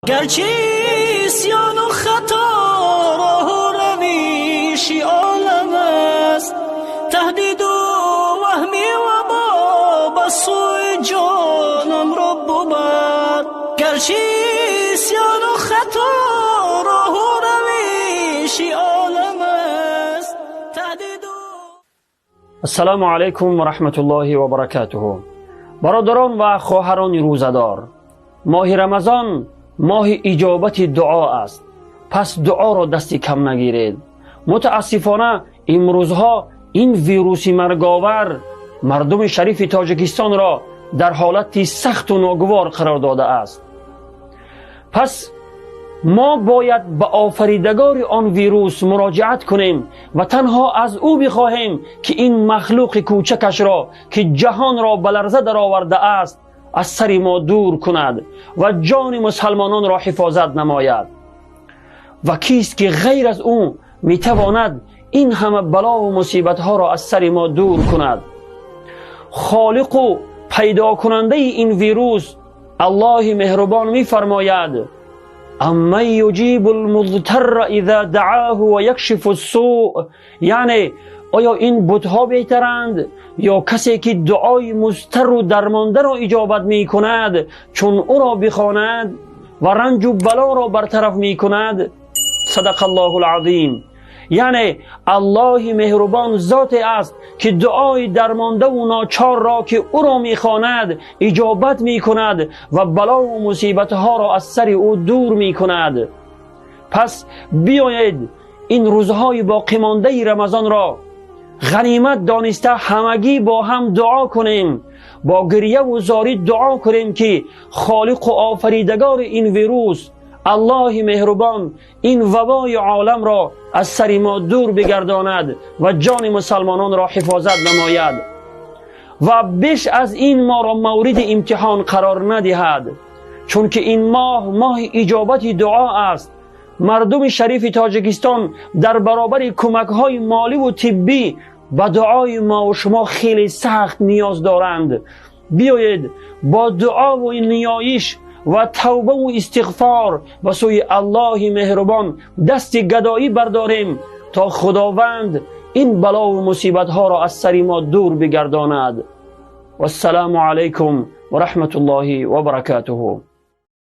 Гарчи исёну хато роҳу равиши олам аст, таҳдиду ваҳми вабо ба сӯи ҷонамро бубар. Гарчи исёну хато роҳу равиши олам аст, таҳдиду Ассалому алайкум ва раҳматуллоҳи ва баракатуҳу. Бародарон ва хоҳарони рӯзадор, моҳи Рамазон моҳи иҷобати дуо аст, пас дуоро дасти кам нагиред. Мутаассифона, имрӯзҳо ин вируси марговар мардуми шарифи Тоҷикистонро дар ҳолати сахту ногувор қарор додааст. Пас мо бояд ба офаридагори он вирус муроҷиат кунем ва танҳо аз ӯ бихоҳем, ки ин махлуқи кӯчакашро, ки ҷаҳонро ба ларза даровардааст, аз сари мо дур кунад ва ҷони мусалмононро ҳифозат намояд. Ва кист, ки ғайр аз ӯ метавонад ин ҳама балову мусибатҳоро аз сари мо дур кунад? Холиқу пайдокунандаи ин вирус, Аллоҳи меҳрубон, мефармояд: «Амман юҷибу лмузтарра иза даъаҳу ва якшифу ссӯъ». Яъне, оё ин бутҳо беҳтаранд ё касе, ки дуои музтарру дармондаро иҷобат мекунад, чун ӯро бихонад, ва ранҷу балоро бартараф мекунад? Садақа Аллоҳу лазим. Яъне, Аллоҳи меҳрубон зоте аст, ки дуои дармондаву ночорро, ки ӯро мехонад, иҷобат мекунад ва балову мусибатҳоро аз сари ӯ дур мекунад. Пас биёед, ин рӯзҳои боқимондаи Рамазонро ғанимат дониста, ҳамагӣ бо ҳам дуо кунем, бо гирьяву зорӣ дуо кунем, ки холиқу офаридагори ин вирус, Аллоҳи меҳрубон, ин вабои оламро аз сари мо дур бигардонад ва ҷони мусалмононро ҳифозат намояд ва беш аз ин моро мавриди имтиҳон қарор надиҳад, чунки ин моҳ моҳи иҷобати дуо аст. Мардуми шарифи Тоҷикистон дар баробари кӯмакҳои моливу тиббӣ ба дуои мову шумо хеле сахт ниёз доранд. Биёед, бо дуову ниёиш ва тавбаву истиғфор ба сӯи Аллоҳи меҳрубон дасти гадоӣ бардорем, то Худованд ин балову мусибатҳоро аз сари мо дур бигардонад. Вассалому алайкум ва раҳматуллоҳи ва баракатуҳу.